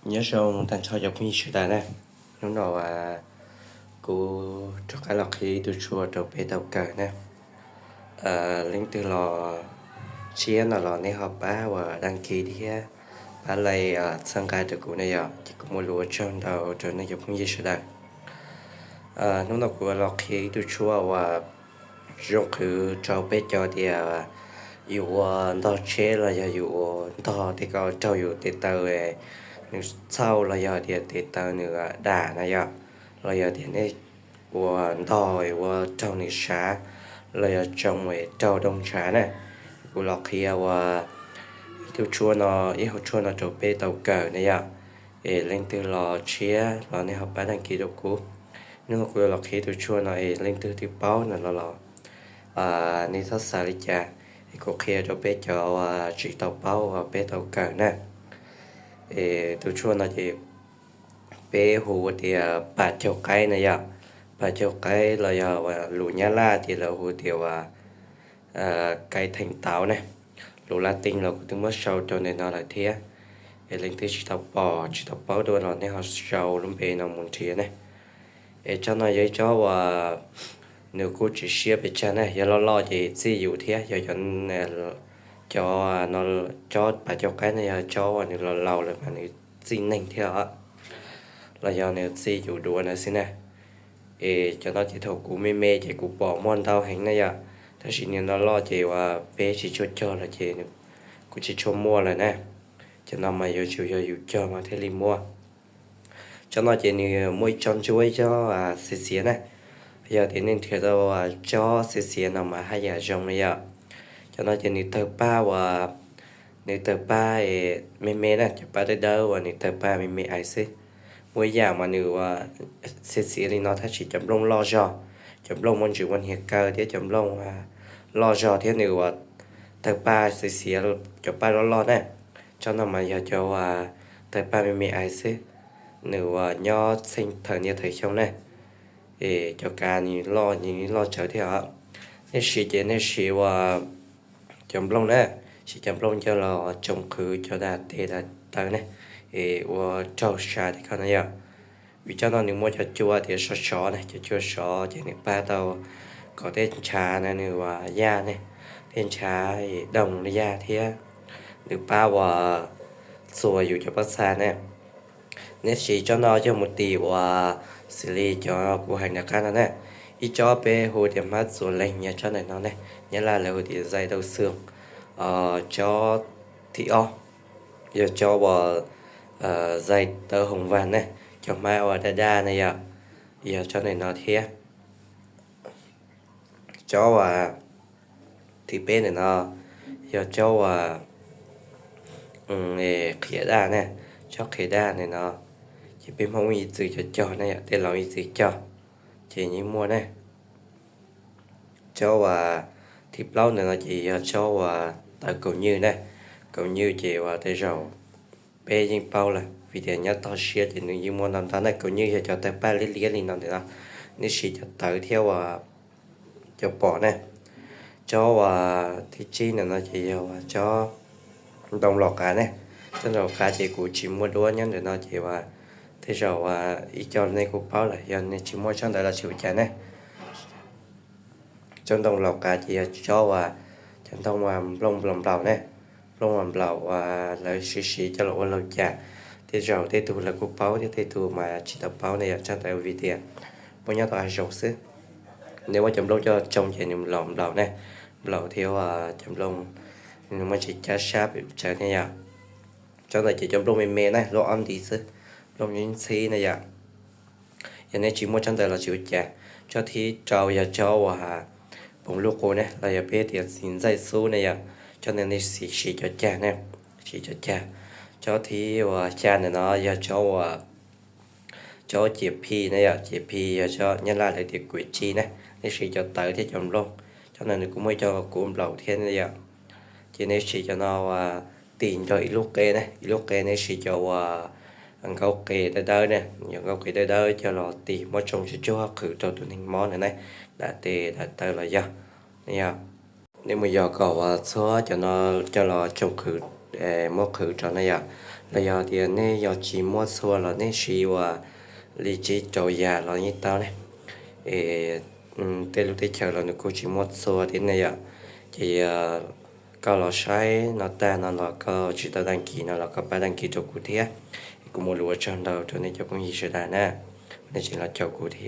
Nyob zoo tag nrho cov phooj ywg sawv daws na. Hnub no kuv rov qab los qhia ib tug tshuaj rau peb tau kawm na. Leej twg los tshiab no los nej ho pab uas đăng ký thiab pab like, txhawb nqa rau kuv na yom, ces kuv muaj lus ua tsaug ntau rau nej cov phooj ywg sawv daws. Hnub no kuv los qhia ib tug tshuaj uas zoo qhwv rau peb cov tias yus ua ntog tsheb los yog yus ua ntog tej ko raug yus tes taw nws txhauj los yog tias tes taw nws dam na yom, los yog tias nej ua ntog ua raug nws sav los yog tsoo raug doo ntshav na. Kuv los qhia uas ib tug tshuaj no, ib hauv tshuaj no rau peb tau kawm na yom. Es leej twg los tshiab los nej ho pab đăng ký rau kuv. Hnub no kuv los qhia tus tshuaj no es leej twg twb paub no los los nej txhob xav li cas, es kuv qhia rau peb cov uas tsis tau paub uas peb tau kawm na. Es tus tshuaj no ces peb hu ua tias pas caug qaib na yom. Pas caug qaib los yog lus Nyab Laj ces lawv hu tias uas cây thành táo na. Lus Latin los kuv twb muab sau rau ntawm no lawm thiab. Es leej twg tsis tau pom tsis tau paub dua los nej ho sau lub npe no mus nrhiav na. Es tsob no yog ib tsob uas nws kuj tsis siab pes tsawg na, yog loj loj ces txij yus thiab, yog cov, cov, cov pas caug qaib no yog tsob uas nws laus laus lawm mas nws txij neeg thiab os, los yog nws txij yus duav ntawd xwb na. Es cov no ces thaum kuv me me ces kuv pom muaj ntau heev na yom, tab sis nws loj loj ces uas peb tsis tshua cog lawm ces kuj tsis tshua muaj lawm na. Cov no mas yuav tsum yog yus cog mas thiaj li muaj. Tsob no ces nws muaj ib tsob ntsuab ib tsob xiav xiav na, yog tias nej nrhiav tau tsob xiav xiav no mas haj yam zoo na yom. Cov no ces nws tawg paj uas, nws tawg paj me me na, cov paj dawb dawb uas nws tawg paj me me ais xwb. Muaj ib yam mas nws uas xiav xiav li no tab sis cov nplooj loj zog, cov nplooj muaj ntsis ua hniav kaw thiab cov nplooj loj zog thiab nws uas tawg paj xiav xiav, cov paj loj loj na. Tsob no mas yog cov uas tawg paj me me ais xwb, nws uas nyob txheej thawm niaj thawm xyoo na. Es cov kav nws loj, nws loj tsawv thiab os. Nej siv ces nej siv uas cov nplooj na, siv cov nplooj coj los tsoo qhwv cov da tes da taw na, es ua raug sav tej ko na yom. Vim cov no nws muaj cov cua tias sov sov na, cov cua sov ces nws pab tau kom tej ntshav na nws uas yaj ne, tej ntshav doog yaj thiab nws pab uas txuas yus cov pob txha na. Nej siv tsob no coj mus tim uas xws li cov kuv hais nram qab no na. Ib tsob peb hu tias hmab txuas leeg yog tsob ntawm no ne, Nyab Laj lawv hu tias dây đau xương. Tsob thib ob yog tsob uas dây táo hồng vàng ne, cov hmab uas daj daj ne yom, yog tsob ntawm no thiab. Tsob uas thib peb ntawm no yog tsob uas qhiav daj ne, tsob qhiav daj ntawm no ces peb Hmoob ib txwm cog cog ne yom, tej laus ib txwm cog ces yeej muaj ne. Tsob uas thib plaub ntawm no ces yog tsob uas tawv kaus nywj na. Kaus nywj ces uas tej zaum peb yeej paub lawm vim tias nyob toj siab ces nws yeej muaj ntau ntau na. Kaus nywj yog cov tawg paj liab liab li no ntawm no, nej siv cov tawv thiab uas cov pom na. Tsob uas thib tsib ntawm no ces yog uas tsob ntoo los qav ne. Tsob ntoo los qav ces kuv tsis muaj duab nyob ntawm no ces uas tej zaum uas ib co nej kuj paub lawm, yog nej tsis muaj tsob ntawd los tsis ua cas ne. Tsob ntoo los qav ces yog tsob uas cov ntoo uas nplooj nplaum nplaum ne, nplooj nplaum uas lawv siv siv coj los ua laug cas. Tej zaum tej tug lawv kuj paub thiab tej tug mas tsis tau paub ne yom, tsob ntawd vim tias muaj nyob tau hav zoov xwb. Nej muab cov nplooj coj tsoo ces nws los nplaum ne, nplaum thiab cov nplooj nws muaj ntsis cab sab pes tsawg ne yom. Tsob ntawd ces cov nplooj me me na, luaj ob ntiv xwb, nplooj ntxhib ntxhib na yom. Yog nej tsis muaj tsob ntawd los tsis ua cas. Tsob thib rau yog tsob uas poos luj qus ne, los yog peb tias txiv ntxaij xub ne yom. Tsob ntawd nej siv siv cov cag ne, siv cov cag. Tsob thib uas xya ntawm no yog tsob uas tsob ciam phi na yom, ciam phi yog tsob Nyab Laj lawv tias kuav ci na, nej siv cov tawv thiab cov nplooj. Tsob ntawd nws kuj muaj ib co kuv nplaum thiab na yom. Ces nej siv cov no uas tis nrog ib lub qe na, ib lub qe nej siv cov uas nkaub qe dawb dawb na, yog nkaub qe dawb dawb coj los tis muab tsoo tsuag tsuag qhwv rau tus neeg mob ntawd na, dam tes dam taw los yog, yog. Nej mus yog kom uas txhua cov no coj los tsoo qhwv, muab qhwv rau na yom. Los yog tias nej yog tsis muaj txhua los nej siv ua li tsib rau yam los yeej tau ne. Es tej lub teb chaws los nws kuj tsis muaj txhua thiab ne yom. Ces koj los saib no tag no los koj tsis tau đăng ký no los koj pab đăng ký rau kuv thiab. Kuv muaj lus ua tsaug ntau rau nej cov phooj ywg sawv daws na, nej tseem los caum kuv thiab.